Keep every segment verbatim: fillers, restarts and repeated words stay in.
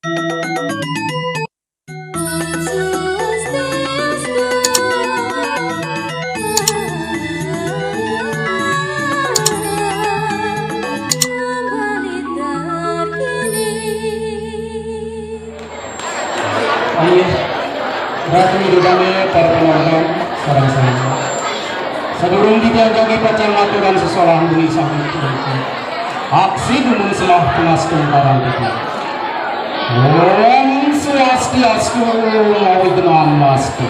Ayo, ratu idodame para penonton sareng sami. Sadurung dijajahi pacang ngaturan sesolahan bumi sami. Aksi dumun sembah tunas tungkaran titiang. Om Swastiastu, ngawi genah mastu.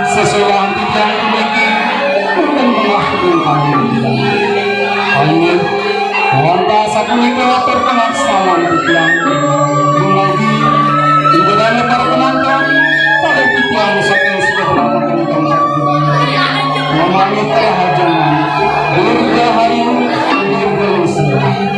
Sesolahan titiang puniki boten melah titiang. Amin. Wantah sapunika terkenal saman titiang. Menawi ibu dane para penonton, pada titiang saking sekolah penonton. Memanggil hajangan. Dirgahayu, dirgalusa.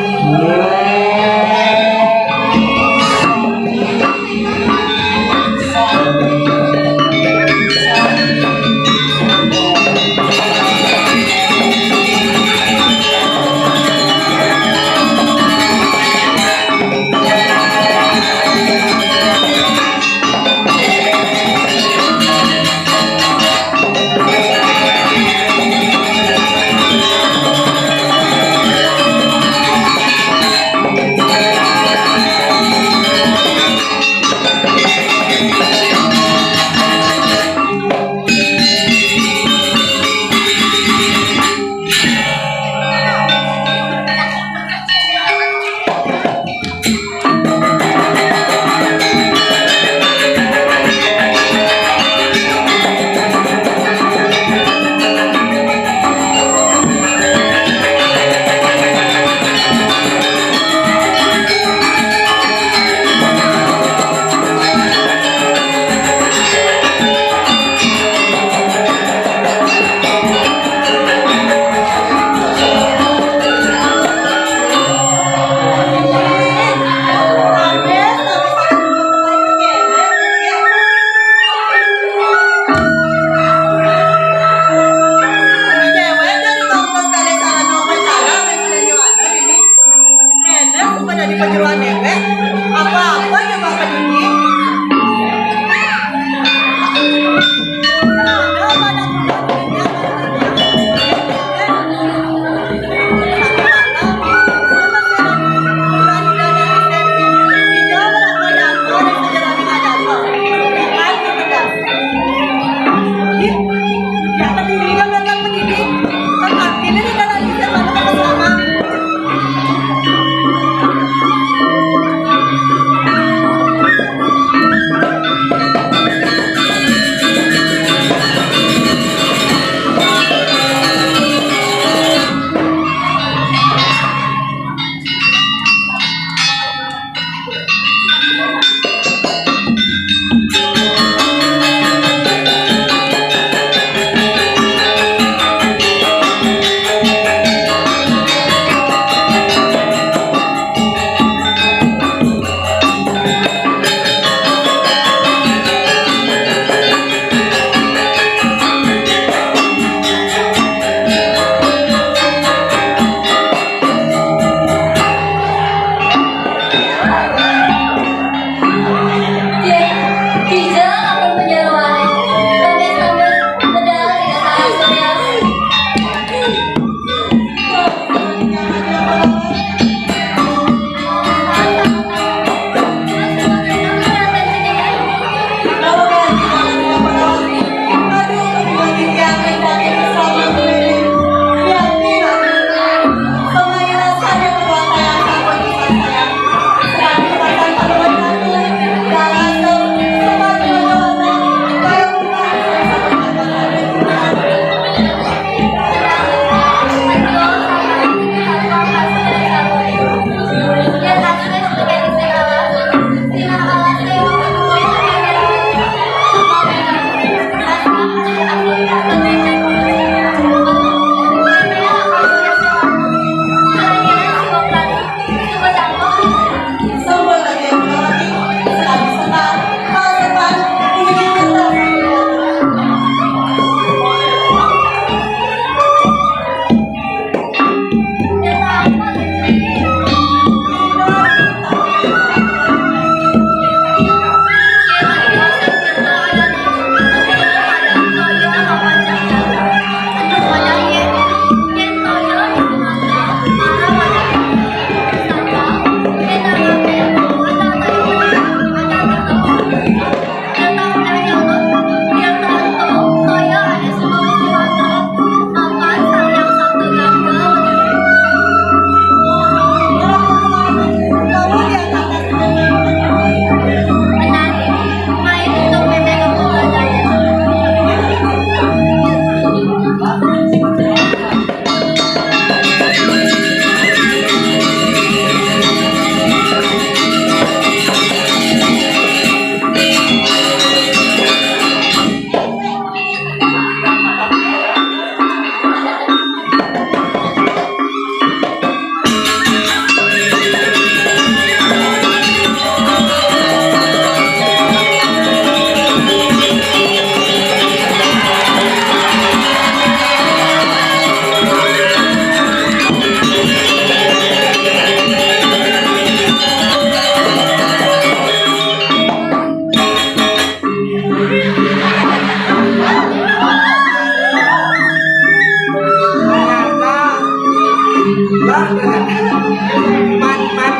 Man, man,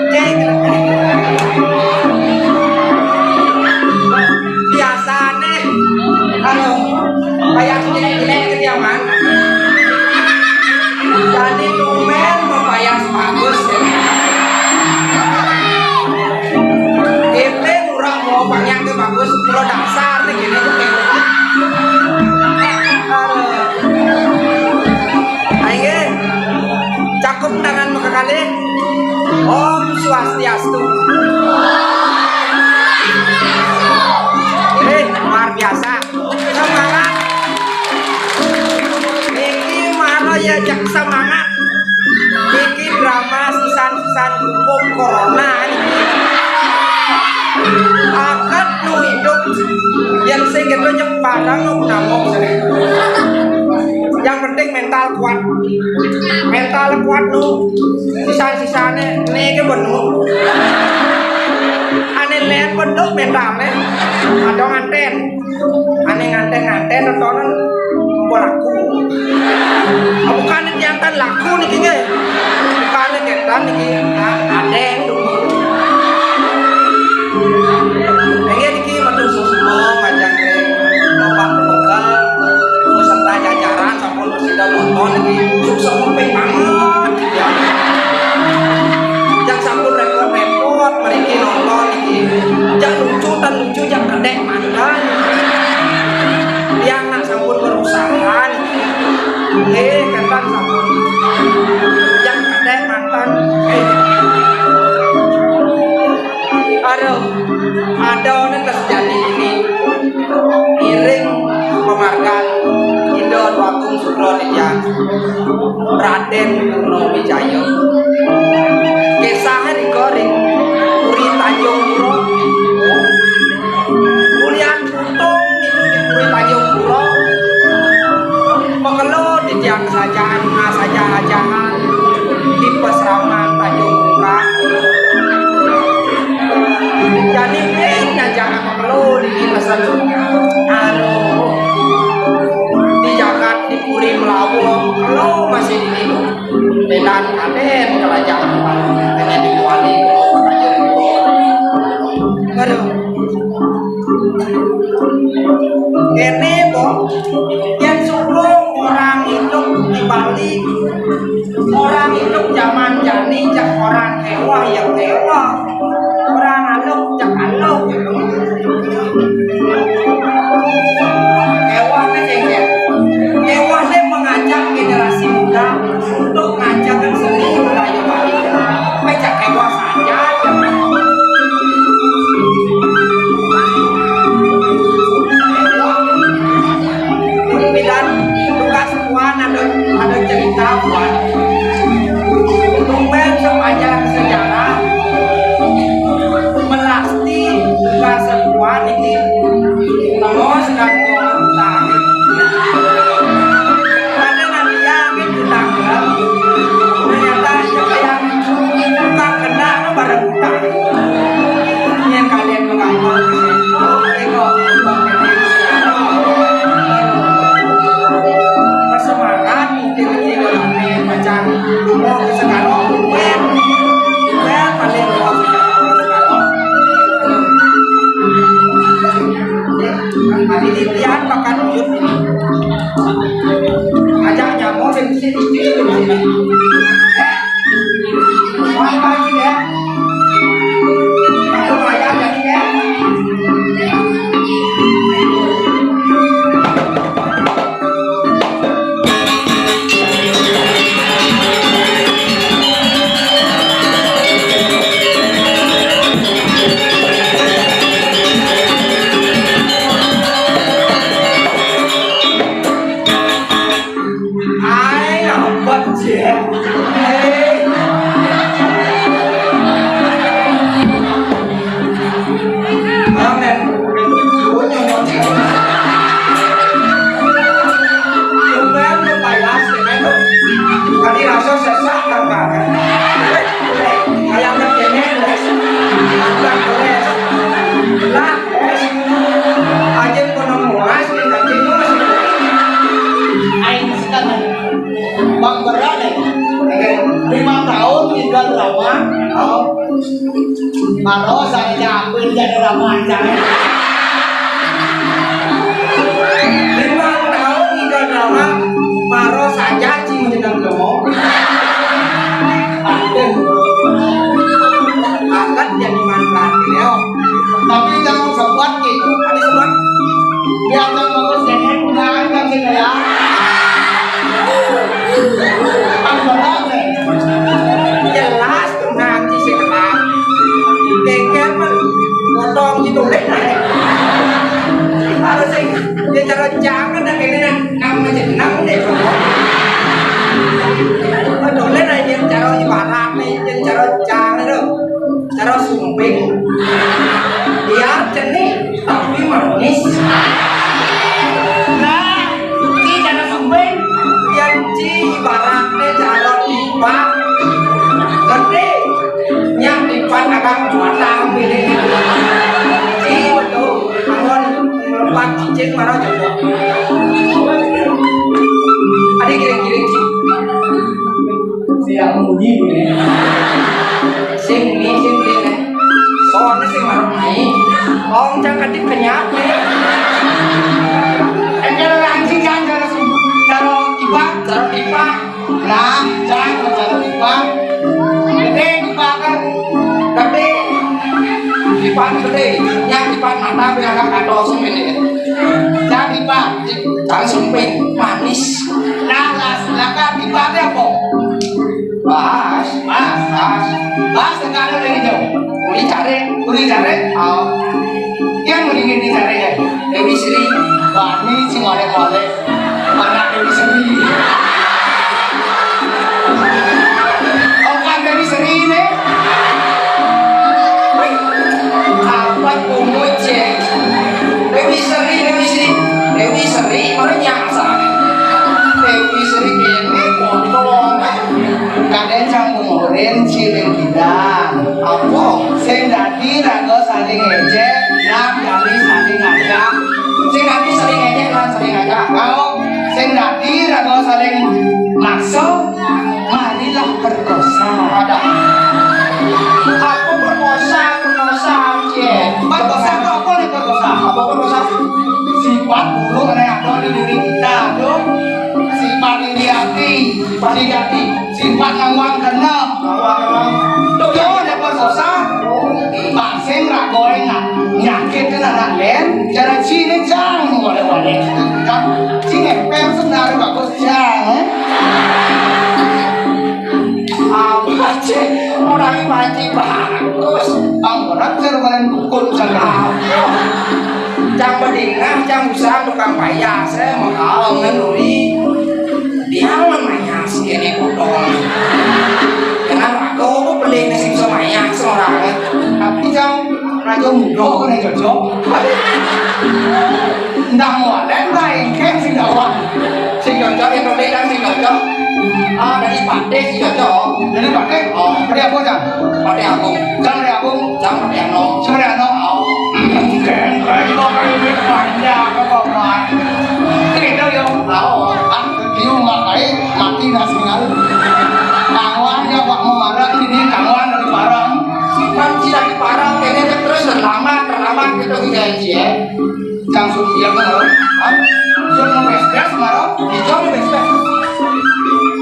cek. Biasané, kalau payas jelek-jelek ke dia, man. Jadi tumben mau payas bagus. Ipin urang mau banyak ke bagus, kalau dasar nih gini tuh kayak. Aduh. Ayo, cakup tangan makakalih. Om Swastiastu. Eh, luar biasa. Semangat. Niki mara ya jak semangat. Niki drama sisan-sisan kerupuk corona niki. Akad nu hidup yang sing gitu nyep barang nu ngamuk. Yang penting mental kuat. Mental kuat nu. Sisan-sisané niki bener. Ané lén bener mentalné. Ada nganten. Ané nganten-nganten nontonan laku. Bukan diantan laku niki nggih. Bukan ketan niki. Nah, ada yang dulu. Nggih niki matur suwun ngajak Bapak Bekal beserta jajaran sampun sida nonton niki. Sukses banget. Yang sampun repot-repot mriki nonton niki. Jak lucu tan lucu jak kedék mantan. Yang nak sampun berusaha niki. Eh, kentang sampun. Jak kedék mantan. Eh. Aduh, ada orang terjadi ini. Ngiring pamargan Ida Déwa Agung Sukra Nitya, Radén Purna Wijaya. Kisahé nika ring Puri Tanjung Pura. Ulian putung niku di Puri Tanjung Pura. Makelo titiang sajahan, sajahan-sajahan di pasraman Tanjung Pura. Jani pin ngajak Lo di pesen. Aduh. Di jagat di puri Melawu lo masih di sini. Medan kadén kerajaan hanya di kuali. Aduh. Ini bo, yang suruh orang hidup di Bali, orang hidup zaman jani jak orang kewah ya kewah. Orang aluk, cak aluk gitu. Ewah nih, cengkeh. Ewah nih mengajak generasi muda untuk ngajarkan seni budaya Bali. Pecah ewah saja. Pidan tugas Puan ada, ada cerita Puan. Tumben sepanjang sejarah melasti tugas Puan ini. Terus kan Puan tarik. Ada nanti yang kita ternyata yang bukan kena barang utang. Yang kalian mengaku, oh, ego, bersemangat, mungkin ini dalam macan, rumah ke sekarang, wer, wer, paling rumah sekarang, sekarang. Hari ini lihat makan uyut ini. Ajak nyamuk dan sini, sini, sini. Tinggal drama, oh. Maro saya capek jadi drama aja. Lima tahun tinggal drama, maro saja cing menyenang demo. Aduh. Akan jadi mantan, ya. Tapi jangan sempat gitu. Ada sempat. Biar jangan bagus, jadi pulang kan sih, ya. Kan berat, ya. Jelas tuh nanti sih, kenal. Dengkel mah potong gitu deh. Harus sih, dia cara jangan dah kayaknya nang aja nang deh. Betul deh, yang cara ibarat nih, yang cara jangan tuh. Cara sumping. Biar cenih, tapi manis. Nah, ci cara sumping. Yang ci ibaratnya cara lipat. Ngerti? Yang lipat akan matang pilih. Ci betul. Amun lipat cicing marah coba. Ada kira-kira ci. Siang munyi, Bu, ya. Sing ini, sing ini. Soalnya sing marah naik. Oh, jangan ketik kenyap, ya. Enggak ada lagi, kan, cara, cara tiba, cara tiba. Nah, jangan cara tiba. Gede tiba, kan. Gede. Tiba gede. Yang tiba mata, biar agak kado, sing ini. Jangan tiba. Jangan sumping, manis. Nah, lah, silakan tiba apa? Bahas, bahas, bahas. Bahas negara dari jauh. Uli cari, uli cari. Oh. Yang mendingin dicari ya. Dewi Sri. Wah, ini si mole-mole. Mana Dewi Sri? Oh, kan Dewi Sri ini. Apa kumu cek? Dewi Sri, Dewi Sri. Dewi Sri, mana nyangsa? Dewi Sri ini potong. Kadén cang umurin siling kidan. Apa? Sing dadi raga saling ngejek, lan dadi saling ngajak. Sing dadi saling ngejek, lan saling ngajak. Kau, sing dadi raga saling maksa, marilah perkosa. Ada. Apa perkosa, perkosa, cek? Perkosa itu apa nih perkosa? Apa perkosa? Sifat buruk yang ada di diri kita, tuh. Sifat iri hati, sifat iri hati. Sifat ngawang kena. Ngawang kena. Tuh, yo, ada perkosa. Vaksin ragoe nak nyakit kan anak len. Cara sini jang boleh-boleh. Kan sini pem senar bagus jang, eh. Apa sih? Orang mati bagus. Ang berat sih, kalian dukun sana. Apa? Cang bedingah, cang usah tukang payah, saya mau ngenuri. Dia namanya si ini bodong. Kenapa kau kok beli nasi bisa mayah seorang? Tapi cang raja muda kok nih cocok. Ndak mau ada yang lain kan si gawat. Si cocok itu kan si cocok. Ah, dari Pate si cocok. Dari Pate? Oh. Dari apa, Cang? Pate Agung. Cang dari Agung. Cang dari Ano. Cang dari Ano. Oh. Kan kayak orang ini panjang apa, Pak? Tidak, ya. Oh. Ah, dia nggak baik, mati nggak singal. Kawan ya, Pak, mau marah ini, kawan dari Parang. Kan tidak di Parang, kayaknya kan terus terlambat, terlambat gitu, janji ya. Cang suruh dia ke laut. Hah? Dia mau bes-bes, marah. Dia mau bes-bes.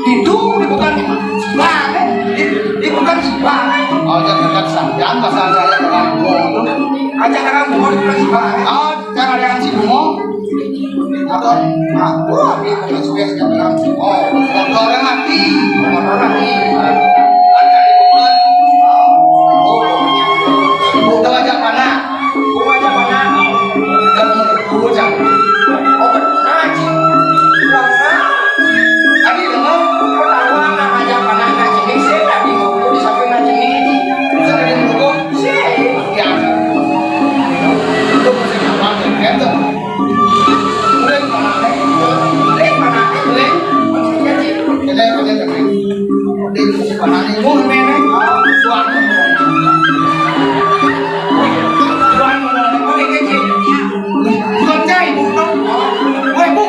Itu bukan Sibang, eh. Di, di bukan Sibang. Oh, jangan dekat sampean, pasal saya dengan Bungo itu. Aja dengan Bungo di bukan Sibang, eh. Oh, jangan dengan si Bungo. Atau, nah, wah, dia bukan suka dengan Bungo. Motornya mati. Motornya mati. Kan dari bukan. Oh, oh. Itu aja mana? Gua aja pernah. Kan menurut gua, Cang. Oh, pernah, Cing. Pernah. Tadi dengar, ketahuan, nah, aja pernah, nah, Cing. Saya tadi mau di samping, nah, Cing. Bisa tadi menurut gua. Sih. Ya. Itu masih kapan, Cing? Kan, Cang? Udah, mana, Cing? Udah, mana, Cing? Udah. Maksudnya, Cing. Udah, udah, udah. Di panane wong meneh. Tuan. Tuan, bukan cai, bukan. Woi, Bu.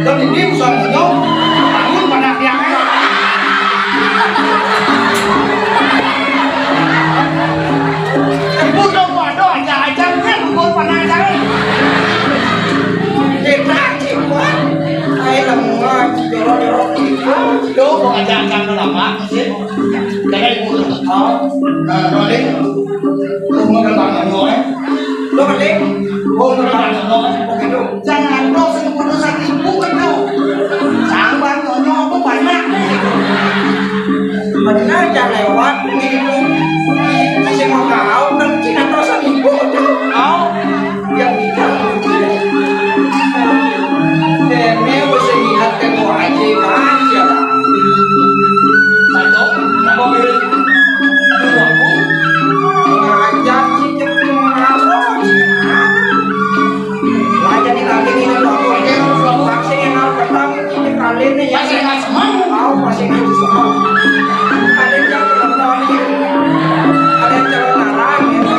Tuan, ini urusan beliau. Bangun pada tiangnya. Jaga ibu. Oh, nah, Roling. Umur berapa, Roling? Lo, Roling? Umur berapa, Roling? Begitu. Jangan kau sing putusan ibu kan kau. Sabar, nyonya aku banyak. Benar aja lewat gitu. Masih mau kau dan cina terus ibu tuh. Kau yang bilang. Demi bisa lihat ke gua aja, Mas, ya. Satu, mau beli dua, Bu. Ngajak si Cepung Mawar. Lah, jadi kaki ini, Pak. Oke, vaksin yang harus pertama, ini kali ini ya. Vaksin yang semua. Tahu vaksin yang semua. Ada yang jalan nonton, ada yang jalan larang, ya.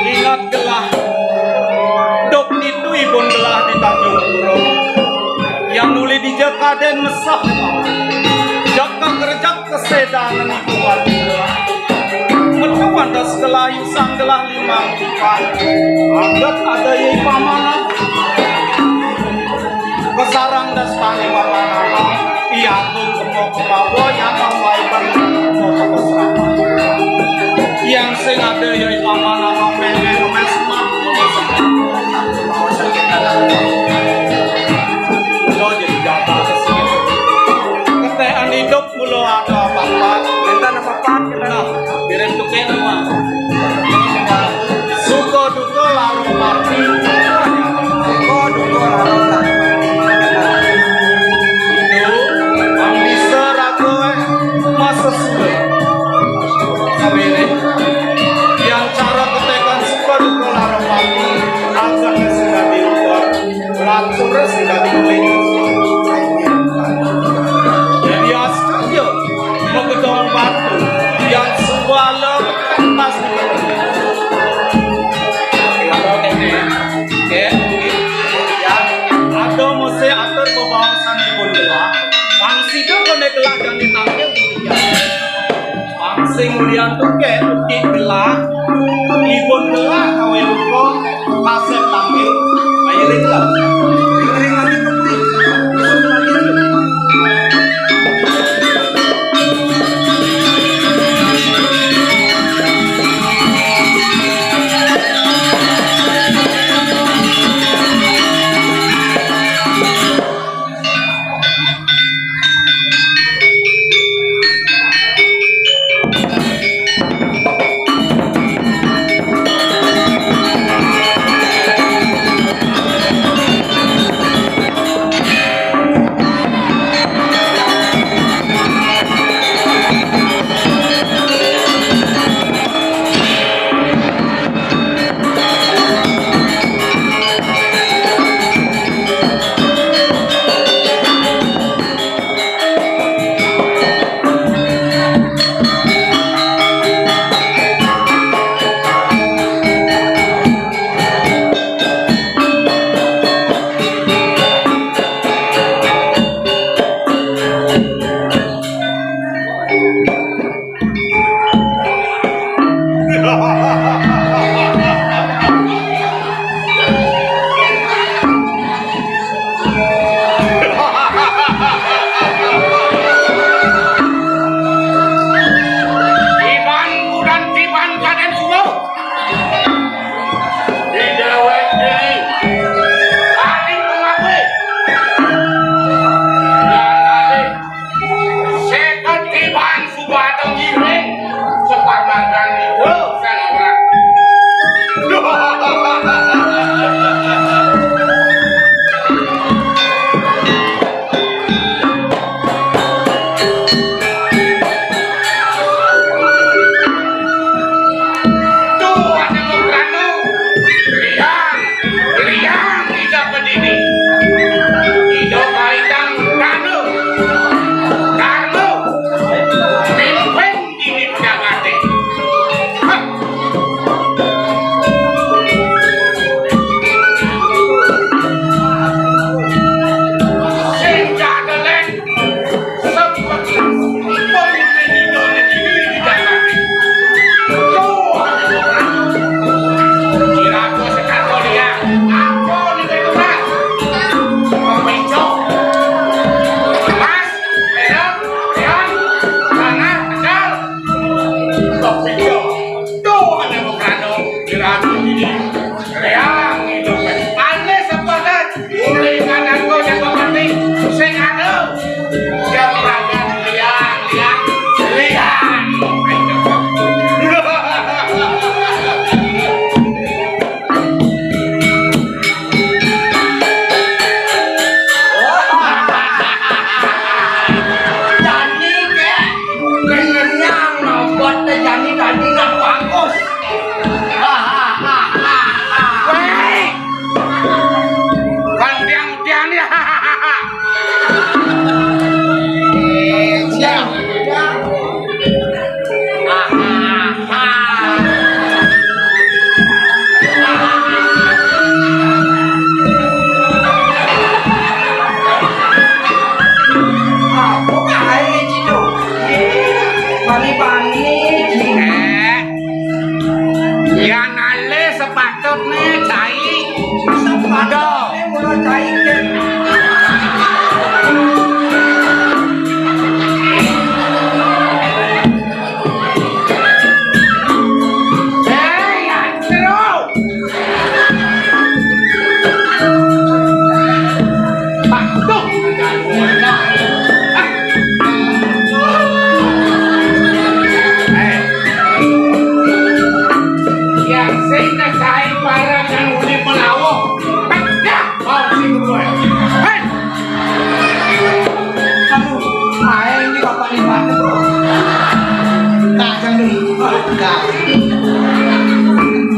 Ingat gelah, duk ditu ibun gelah di Tanjung Pura. Yang nuli dija kadén meseh. Jaka kerejak kesedangan ibu batu. Metu wantas gelah yusang gelah limang tipan. Adat ada yai pamanan. Kesarang das tani pamanan. Iya, aku kemok kemawa yang mawai bang. Yang sing ada yai pamanan, meme, meme, semak. Lo jadi jatah sesini. Ketekan hidup. Mula ada apa-apa. Enten apa-apa, kita. Nah, kirim tukén, Mas. Suka duka larung pati. Suka duka larung pati. Itu, pang bisa raga, masa sulit. Sabéné, yang cara ketekan suka duka larung pati, akan sing dadi ubar. Langsung resmi dadi kulit. Jadi astuti, magedong batu, yang suwala pentas. Kalau ini, oke, ya, ada mesti atur bebawasan ibun gelah. Pang sida koné gelah jani tampil. Pang sing lian tuké uti gelah, ibun gelah kawé uga kasép tampil. Ayo, Ling, lah. Ling, Ling, lagi kepri.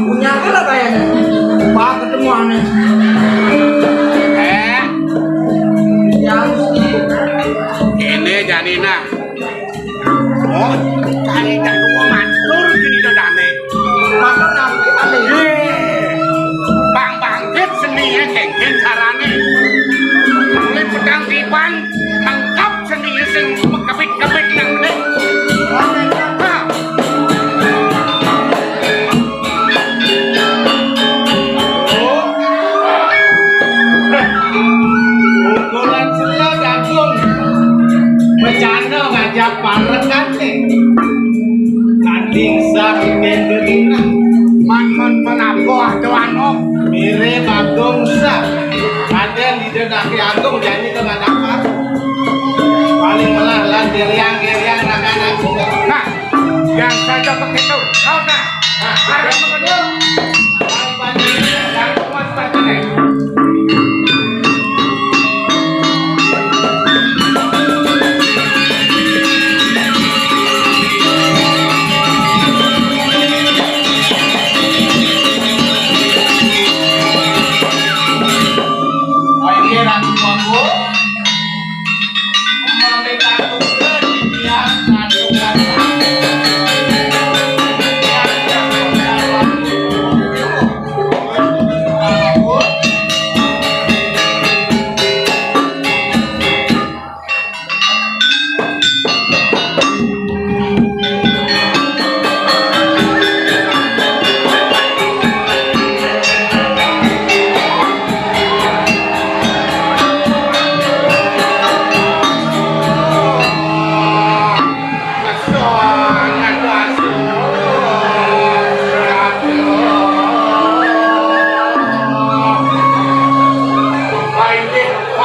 Punya apa lah kayaknya? Pak ketemuannya. Eh, yang ini jani nah. Oh, cari jadwal matur gini dodane. Matur nabi kali. Eh, Bang Bangkit seninya kengken carane. Mulai pedang tiban, lengkap seni sing kepit-kepit nang ne. Ha. Pukulan sela jagung. Becanda ngajak parekan nih. Tanding sah kendel. Man, man, man, apa ada anu? Mirip agung sah. Ada di Daki Agung, janji ke nggak dapat. Paling melah lah, diriang, diriang, rakan aku. Nah, yang saja begitu. Kau nah. Nah, ada begitu. Yang kuat, yang kuat, yang kuat.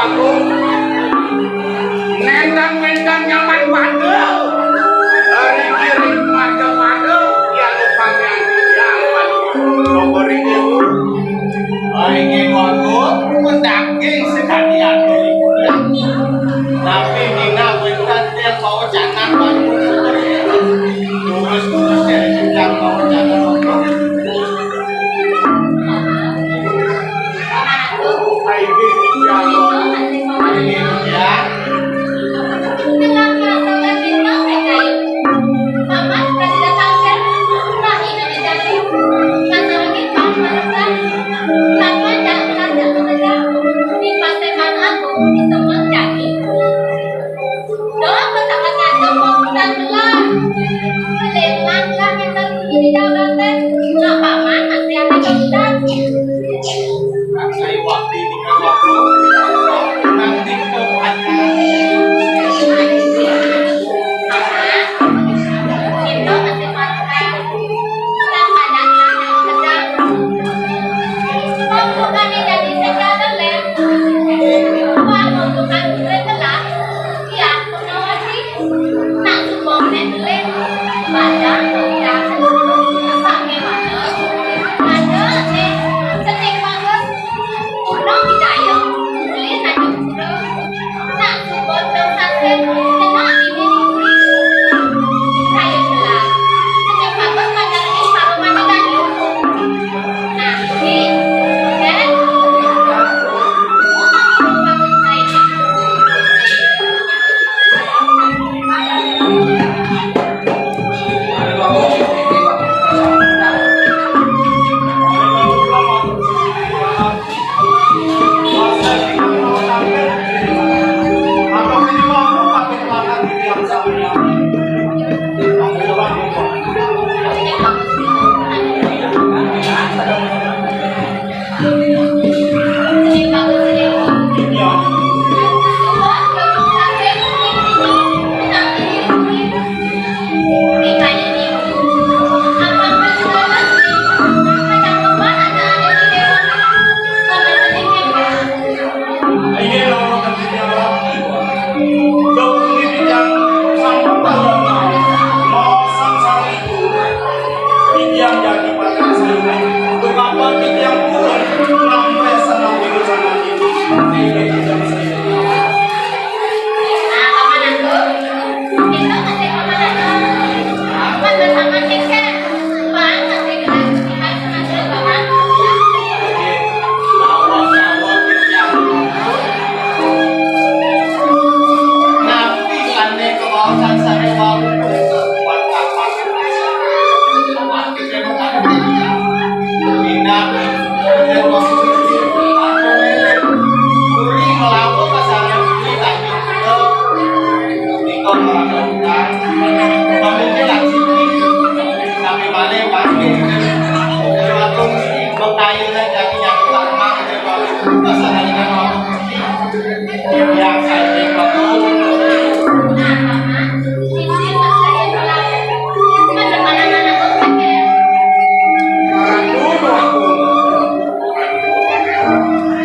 Aku nentang-nentang nyaman pada. Hari kiring pada-pada, yang upamian yang pada. Nomor ini, Bu. Hari ini, Bu, aku mendaging sekalian. Tapi Nina bukan dia mau jangan bangun. Terus-terus dia mau jangan. Doa pertama kali mau kita belah. Belelang lah yang terbunyi di dalam teh. Nggak paman, masih ada kita. Saya waktu ini kan waktu nanti ke Itu masih pakai. Nggak ada tanah yang benar. Mau bukan jadi segala lem. Mau bukan belah. Ya,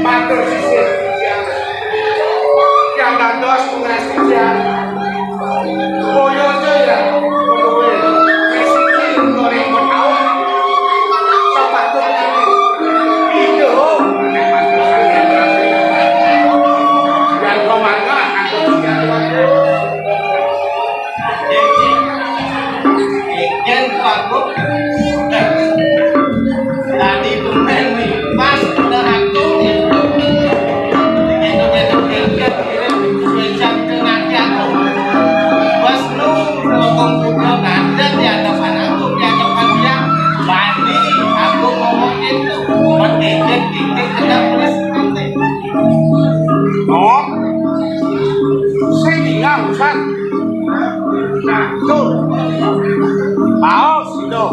Matur sisih. Yang dados pengajian. Boyo aja ya. Boyo. Siji loro lima taun. Sepatu ini. Ijo. Dan komandan. Ijen Pak Gub. Tadi tumben nih, pas udah aku. Begitu begitu begitu, kirim cuecan ke kaki aku. Pas lu ngomong gubernur ada di hadapan aku, di hadapan dia. Bandi, aku ngomong gitu. Pas dikit-dikit kena pulis nanti. Oh, saya tinggal, Ustaz. Nah, tuh. Paus itu.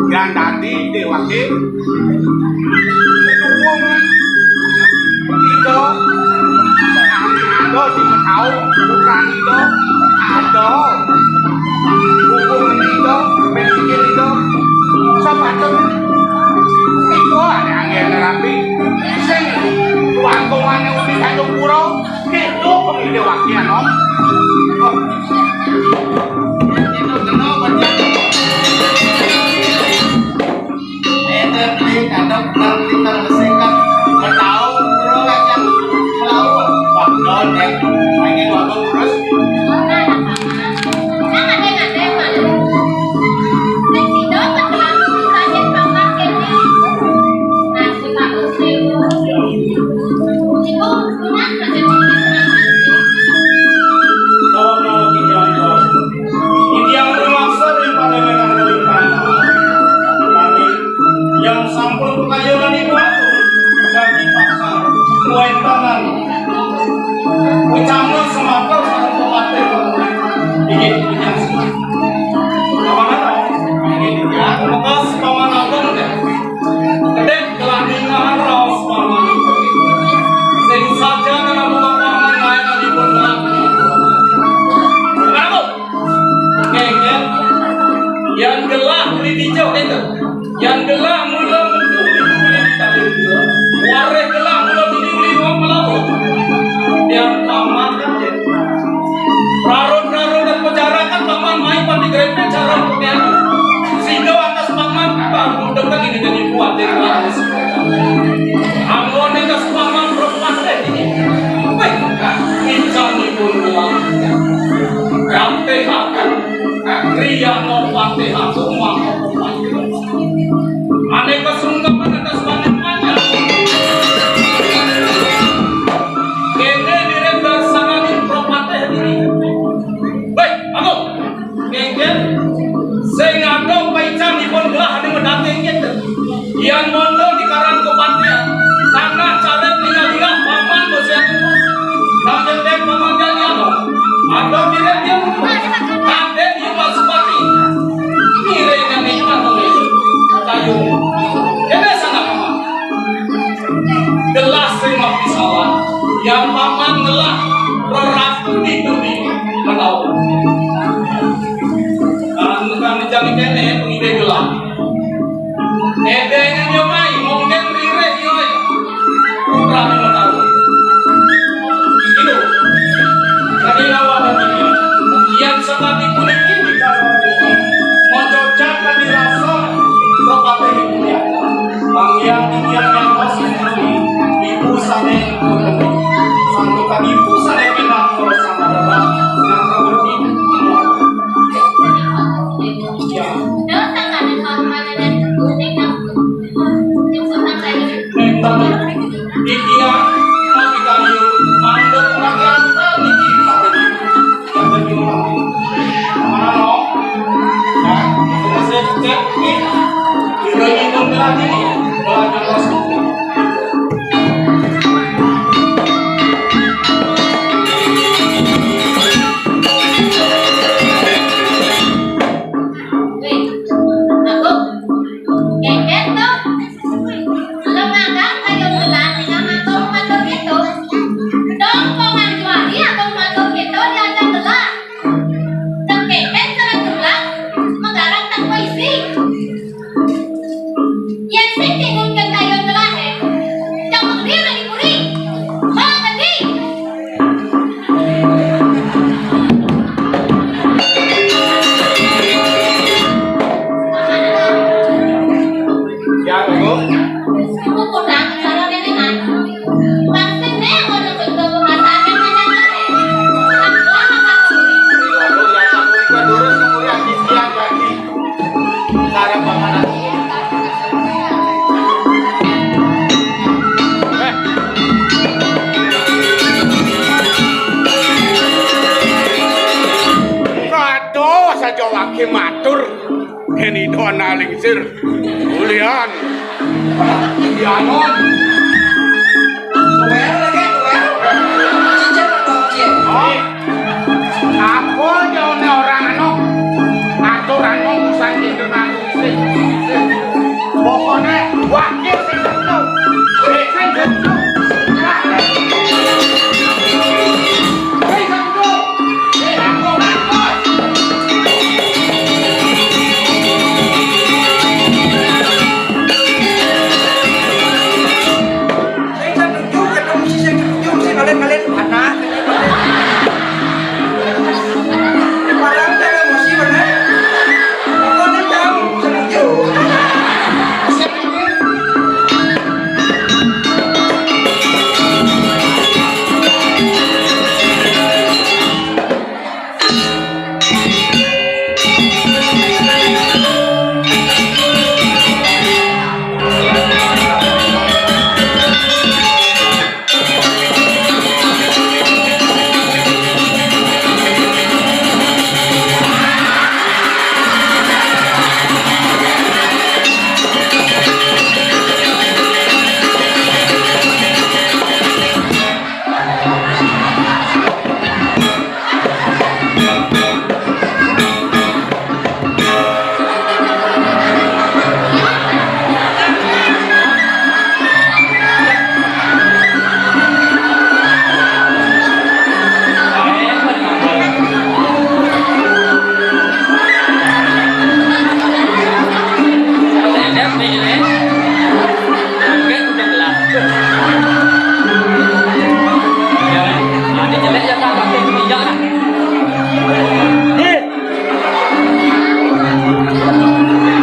Yang tadi dewake dukung itu. Ada di Metau, bukan itu. Ada. Dukung itu, berpikir itu. Sepatu itu ada angin rapi. Sing tuan tuannya udah satu pura. Itu pemilih wakil, Om. Om. Itu kena berarti. Itu beli kandang, beli kandang besi kan. Bertahu, bro, kan yang tahu. Wah, non, ya. Ini waktu terus. Yang sampun pekayonan ibu aku, dadi paksa, kuwi tangan. Kuwi campur semaker sareng pepatih. Iki, iki asli. Apa kata? Iki, ya, maka paman aku, gedhe kelandingan raos paman. Sing saja kena paman lain dipun laku. Kenapa? Nggih, nggih. Yang gelah kulit hijau itu. Yang gelah mula metu di kulit hijau. Wareh gelah mula metu di wong melaut. Yang paman kan ya. Rarut-rarut dan pejarakan paman main pati grepe cara putihan. Sido atas paman baru dekat ini jadi kuat dari laut. Anggon atas paman berpatih ini. Wih, ijanipun wong. Yang tehakan. Kriya mopatih aku mangko. Aneka sungkeman atas panemanya. Kene mirip darsananing propatih diri. Weh, aku. Kengken. Sing ada paican dipun gelah ane medate nggih. Yang mondo di karang kepandian. Tanah cadet tinggal dia paman bosian. Nang jendek paman jaliano. Ada mirip dia. Raden Yuma Supati. Ngiringan ikan oleh kayu. Kene sana paman. Gelah sing mapi salah. Yang paman ngelah reratu di bumi menawa. Kan kan jani kene pengide gelah. Edene nyoba Aja wage matur, yen ida ana lingsir. Ulian. Ulianon. Duel lagi, duel. Cicil atau cicil? Oh. Apa ya, ora anu? Aturan wong usah ngene. Pokoknya wakil sing tentu. Sing tentu. Sing tentu. Sing tentu. Sing setuju, ketemu si sing setuju, sing kalian-kalian panas. Padahal jangan emosi, bener. Pokoknya jam setuju.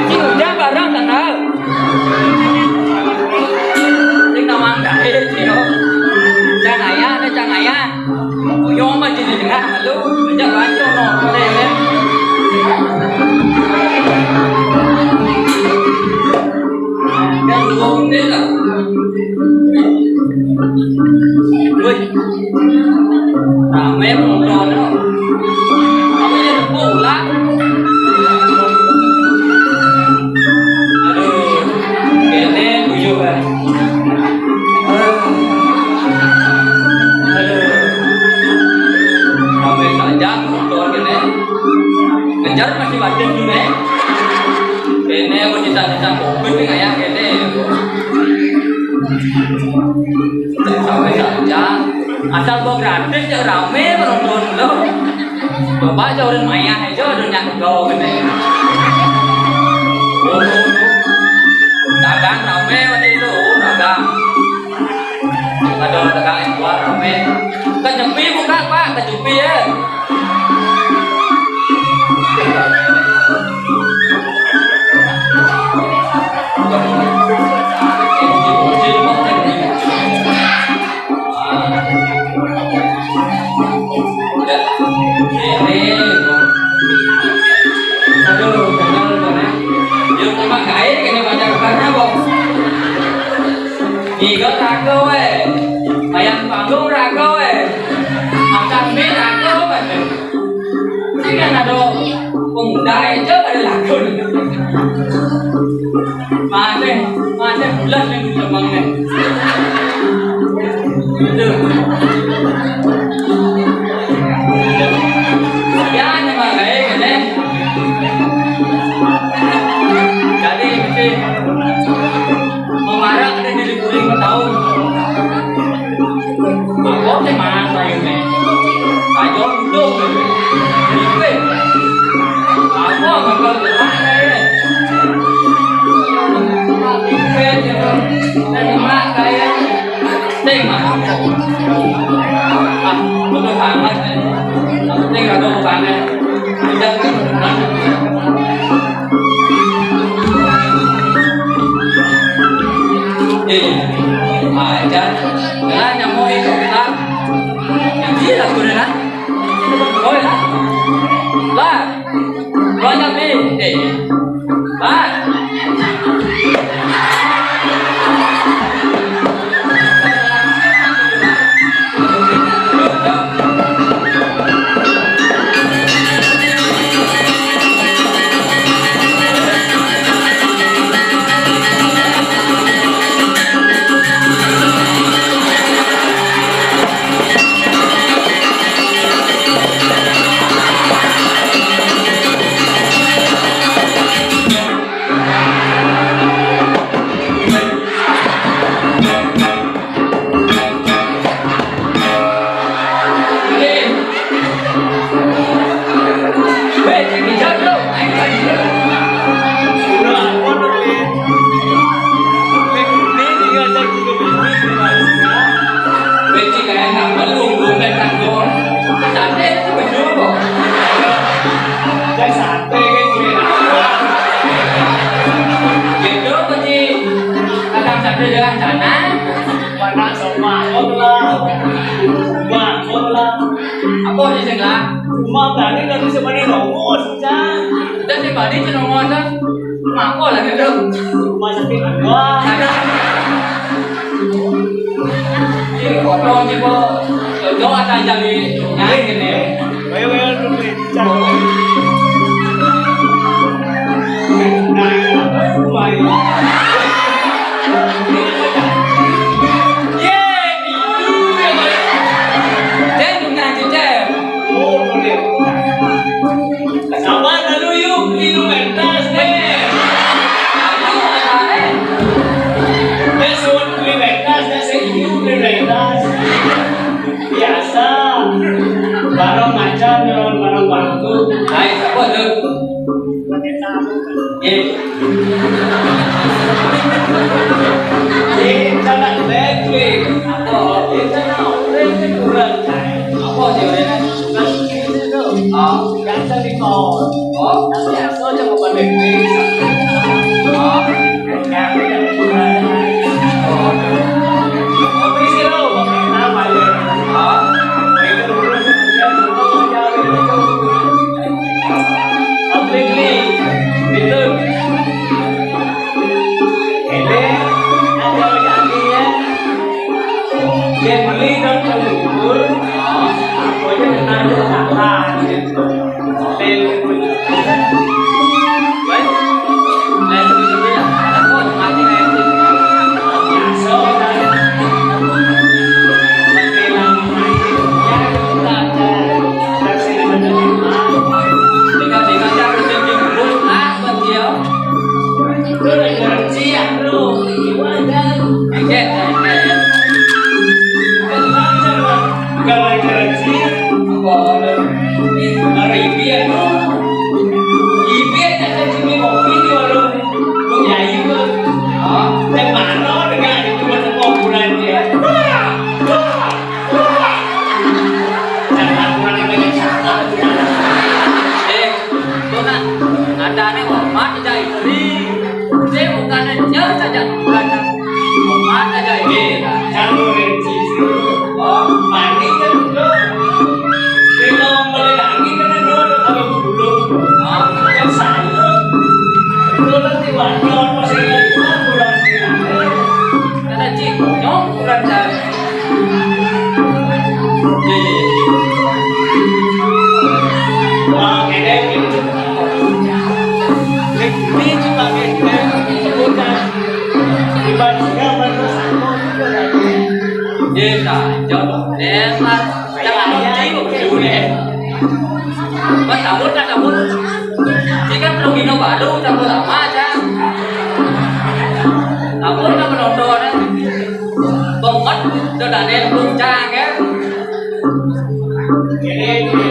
Sing ujang bareng kenal. Sing nawang gaé, yo. Cang Ayah, ada Cang Ayah. Yo mah di tengah, lu. Ajak baca, no. Boleh, ya. Yang dua puluh menit lah. Woi. Rame penonton. Aku jadi pulang. Aduh, kene tujuh kan. Aduh. Aduh. Rame saja penonton kene. Ngejar masih wajib juga. Kene mau sisa-sisa covid nih kayak kene. Sampai saja. Asal gua gratis ya rame penonton lo. Coba aja orang maya aja udah nyangkau gini. Dagang rame waktu itu, dagang. Ada dagang yang keluar rame. Kejepi buka, Pak, kejepi ya. Aduh, bener, bener. Yo, cuma gaé kene pacar karena kok. Iga raga waé. Bayang panggung raga waé. Akan mi raga waé. Sing kan ada pemuda itu pada lagu. Mate, mate bulan nih di Jepang nih. Itu. Ya, ini mah kayak gini. Jadi, mesti memarah ada di liburan tahun. Kok sih mana ini? Ayo duduk. Ini. Apa bakal berani? Ini. Ini. Sing, Mas. Ah, betul banget. Sing, betul banget. Udah, kan? Eh, aja. Lah, nyamuk itu, Pak. Jadi, lah, gue, lah. Oh, ya. Lah. Lo tapi, eh. Pak. Wah, berani kan bisa bani nongos, Cang. Udah sih, bani cuma nongos, Cang. Mako lagi, Bro. Rumah sakit. Wah. Ini foto sih, Bro. Cocok ada jadi naik ini. Ayo, ayo, dulu nih. Cang. Nah, ayo, ayo. Yeay, itu ya, Bang. Ceng, nah, Ceng. Oh, boleh. Sabar, lalu yuk, minum es teh. Aduh, apa, eh? Dia suruh beli es teh, saya setuju beli es teh. Biasa. Barang macam, barang, barang waktu. Hai, apa tuh? Eh. Eh, jangan bad, weh. Apa? Eh, jangan, weh, weh, kurang. Apa sih, weh? Kan gitu tuh. Oh. Ganteng di kos. Oh. Tapi asal jangan pada, weh. Oh. Gara-gara sia. Apa? Hari ini ya, bro. Ini aja kan sini ngopi di warung Bu Yayu, bro. Oh. Yang mana dengan itu buat kuburan dia? Wah, wah, wah. Jangan kurang banyak salah. Eh, tuh, nak. Nadane hormat, tidak iri. Saya bukan aja saja, bukan. Hormat aja ini. Jangan iri. Oh, mandi kan, bro. Kalau mulai lagi kan, bro, kalau dulu. Oh, yang satu. Dulu nanti wajar, masih ingat, kurang. Kata Cik, nyong kurang tahu. Desa, jauh. Desa, jangan lupa, Cik. Mas, sabun, Kak, sabun. Ini kan belum minum baru, sabun lama aja. Sabun, Kak, penonton. Bongkot, udah ada yang belum cang, ya. Ini, ini.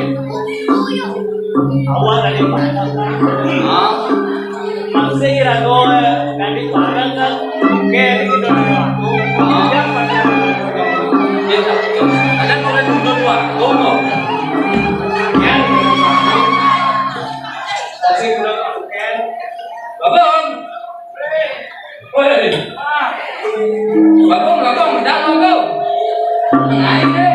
Awal tadi, Pak. Hah? Maksudnya kira gue, tadi bareng kan. Oke, ini udah ada waktu. Hah? Dia pada ada nulis dulu, Pak. Bongkot. Babong! Woi! Babong, babong, babong! Naik deh!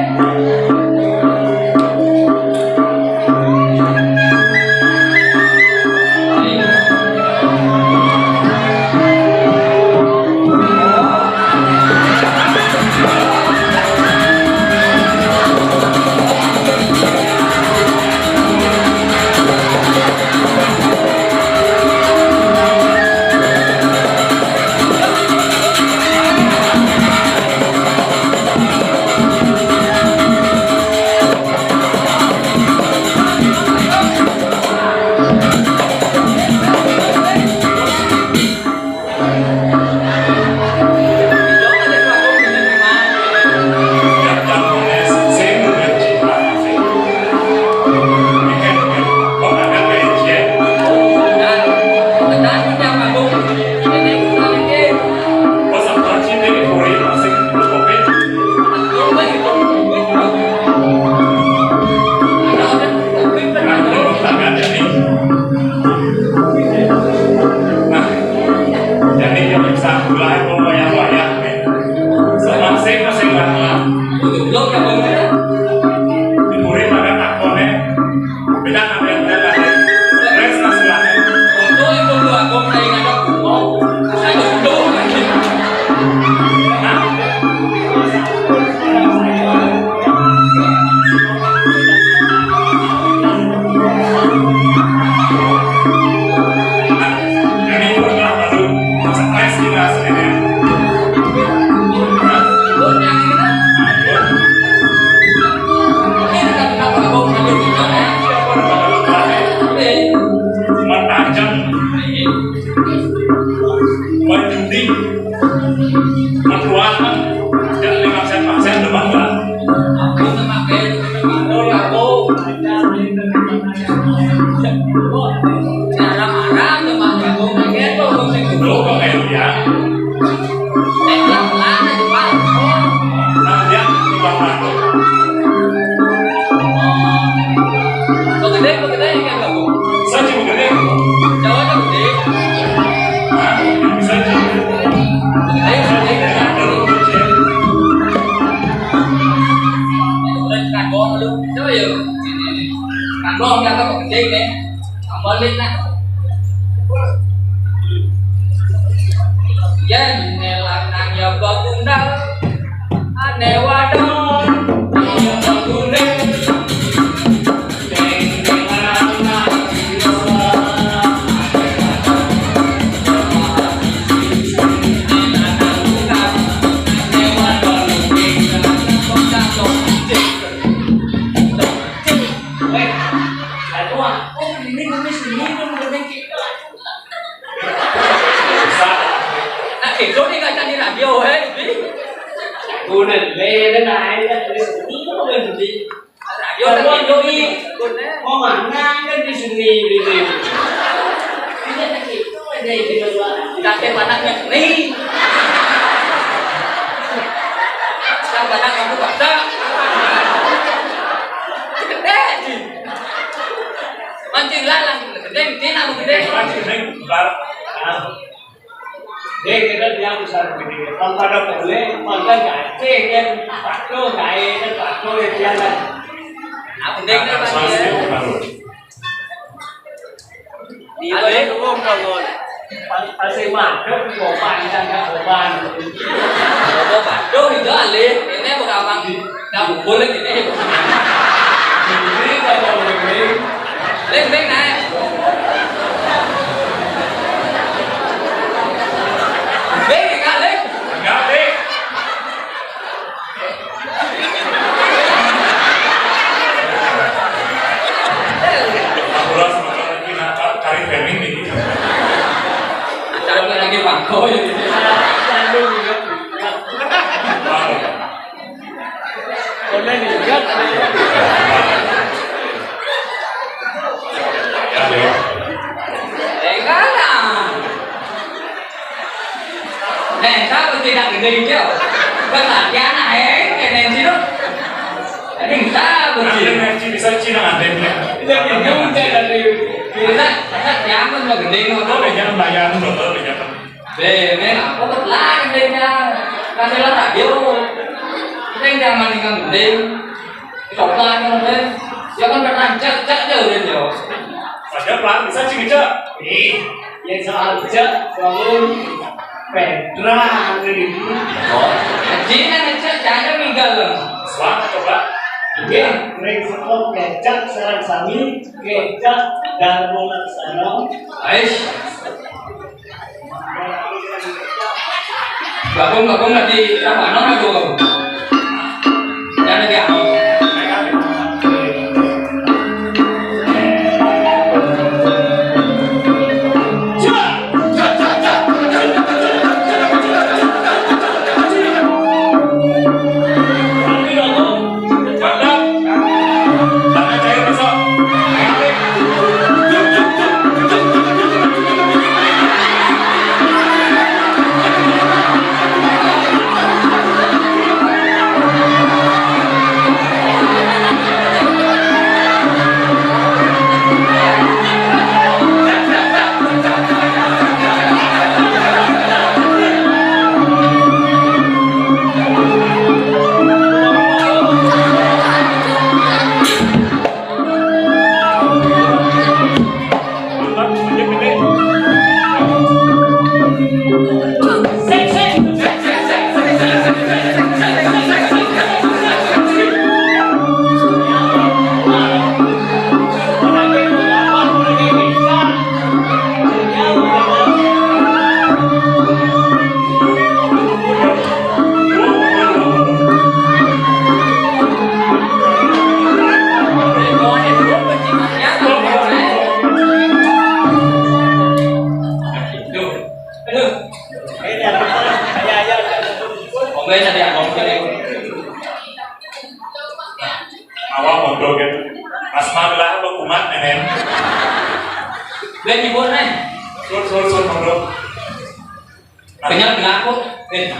Stres masih lah. Foto yang foto aku kayak ngadep bungo. Saya foto lagi. Ini pernah baru stres kita sebenarnya. Mentajam, menjudi, menjual, dan lima sen, lima sen, udah bangga. Aku sama kayak gitu, aku. Kagok lu, coba ya. Kagok, kagok, gede, gede. Tambah lagi, nah. Yen lanang ya bakundal, ane wadon ya bakundal. Weh, aduh, aku ini nulis ini, nulis kita. Nah, itu nih kaca di radio, eh, di. Udah, beda, nah, ini kan tulis ini, apa yang di? Radio kan radio ini. Mau mana kan di sini, di sini. Ini kan itu, ada yang di luar. Kakek panaknya nih. Sekarang panak kamu pada. Gede, sih. Mancing lalang, gede, gede, nama gede. Mancing, gede, bar. Dek, kita tiang besar gede. Kalau pada boleh, maka gace kan, patuh, gae kan, patuh ya, tiang kan. Aku dek, kan, Mas, pasti ya. Baru. Iya, ya, tuh, Bang, Bang. Pas, pas saya madep, gua panjang, gak gua panjang. Gua patuh, itu alih. Ini apa gampang? Nah, boleh gini. Ini apa boleh gini? Lek, lek, naik. Lek, enggak, lek. Enggak, lek. Aku langsung lagi, nah, cari framing nih. Acara lagi bangko ya. Aduh, iya. Boleh nih, kan? Ya, ya. Eh, enggak lah. Nek, siapa tidak gede itu? Kan latihan aja, kena sih, lu. Ini siapa sih? Ada ngaji bisa Cina, ada yang Iya, bingung, saya dari Masa, masa siapa mau gede, mau Ada yang bayar, betul, ya. Be, men, aku bet lah gedenya. Kasih lah radio. Kita yang zaman ini kan gede. Coba aja, men. Ya kan pernah cek, cek aja udah jawab. Padahal pelan bisa sih, Cek. Ih, yang soal cek, bangun. Petra, ada di sini. Oh, Cina ngecek, jangan minggal loh. Suara coba. Iya, ring sekop kecak, sarang sami, kecak, darmo laksana. Aish. Gabung, gabung nanti apa? Non aku. Jangan lagi aku. Mat, Nenen. Wis nyebut, Nen. Sur, sur, sur, monggo. Kenyal belaku. Eh.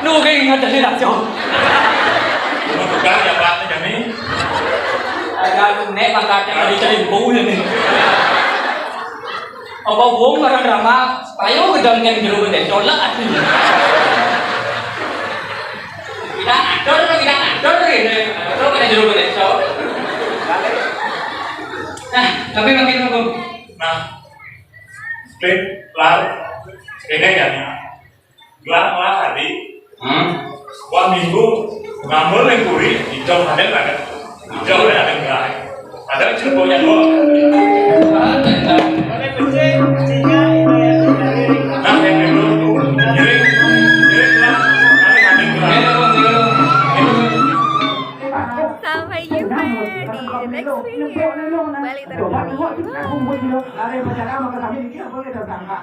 Lu kayak ingat dari Rajo. Mau tukar ya, Pak, ini. Ada aku nek pangkatnya dari Cerimbu ini. Apa wong marang drama, payo gedang yang jero desa lah. Kita atur, kita atur gitu. Itu kena jero desa. Nah, tapi makin aku. Nah, klik lar. Ini ya. Gelar lah tadi. Hmm. Wah, minggu ngambil yang kuri, hijau ada nggak ada? Hijau ada, ada nggak ada? Ada cepunya kok. Nah, yang dulu, ngiring, ngiring lah. Ada nggak ada nggak ada? Sampai jumpa di next video. Balik terkini.